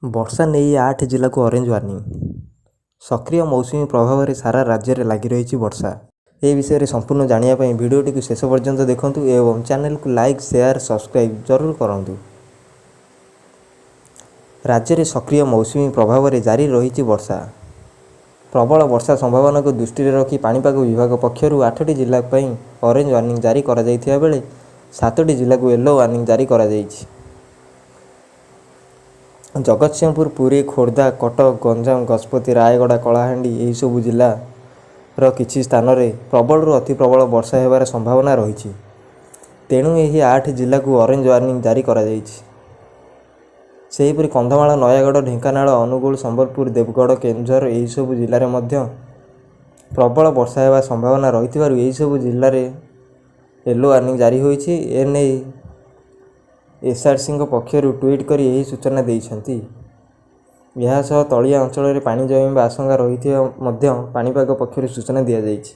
ବର୍ଷା ନେଇ ଆଠ ଜିଲ୍ଲାକୁ ଅରେଞ୍ଜ ୱାର୍ଣ୍ଣିଂ। ସକ୍ରିୟ ମୌସୁମୀ ପ୍ରଭାବରେ ସାରା ରାଜ୍ୟରେ ଲାଗି ରହିଛି ବର୍ଷା। ଏ ବିଷୟରେ ସମ୍ପୂର୍ଣ୍ଣ ଜାଣିବା ପାଇଁ ଭିଡ଼ିଓଟିକୁ ଶେଷ ପର୍ଯ୍ୟନ୍ତ ଦେଖନ୍ତୁ ଏବଂ ଚ୍ୟାନେଲକୁ ଲାଇକ୍, ସେୟାର, ସବସ୍କ୍ରାଇବ୍ ଜରୁର କରନ୍ତୁ। ରାଜ୍ୟରେ ସକ୍ରିୟ ମୌସୁମୀ ପ୍ରଭାବରେ ଜାରି ରହିଛି ବର୍ଷା। ପ୍ରବଳ ବର୍ଷା ସମ୍ଭାବନାକୁ ଦୃଷ୍ଟିରେ ରଖି ପାଣିପାଗ ବିଭାଗ ପକ୍ଷରୁ ଆଠଟି ଜିଲ୍ଲା ପାଇଁ ଅରେଞ୍ଜ ୱାର୍ଣ୍ଣିଂ ଜାରି କରାଯାଇଥିବା ବେଳେ ସାତଟି ଜିଲ୍ଲାକୁ ୟେଲୋ ୱାର୍ଣ୍ଣିଂ ଜାରି କରାଯାଇଛି। ଜଗତସିଂହପୁର, ପୁରୀ, ଖୋର୍ଦ୍ଧା, କଟକ, ଗଞ୍ଜାମ, ଗଜପତି, ରାୟଗଡ଼ା, କଳାହାଣ୍ଡି ଏହିସବୁ ଜିଲ୍ଲାର କିଛି ସ୍ଥାନରେ ପ୍ରବଳରୁ ଅତି ପ୍ରବଳ ବର୍ଷା ହେବାର ସମ୍ଭାବନା ରହିଛି। ତେଣୁ ଏହି ଆଠ ଜିଲ୍ଲାକୁ ଅରେଞ୍ଜ ୱାର୍ଣ୍ଣିଂ ଜାରି କରାଯାଇଛି। ସେହିପରି କନ୍ଧମାଳ, ନୟାଗଡ଼, ଢେଙ୍କାନାଳ, ଅନୁଗୁଳ, ସମ୍ବଲପୁର, ଦେବଗଡ଼, କେନ୍ଦୁଝର ଏହିସବୁ ଜିଲ୍ଲାରେ ମଧ୍ୟ ପ୍ରବଳ ବର୍ଷା ହେବା ସମ୍ଭାବନା ରହିଥିବାରୁ ଏହିସବୁ ଜିଲ୍ଲାରେ ୟେଲୋ ୱାର୍ଣ୍ଣିଂ ଜାରି ହୋଇଛି। ଏନେଇ ଏସ୍ଆର୍ସିଙ୍କ ପକ୍ଷରୁ ଟ୍ୱିଟ୍ କରି ଏହି ସୂଚନା ଦେଇଛନ୍ତି। ଏହାସହ ତଳିଆ ଅଞ୍ଚଳରେ ପାଣି ଜମିବା ଆଶଙ୍କା ରହିଥିବା ମଧ୍ୟ ପାଣିପାଗ ପକ୍ଷରୁ ସୂଚନା ଦିଆଯାଇଛି।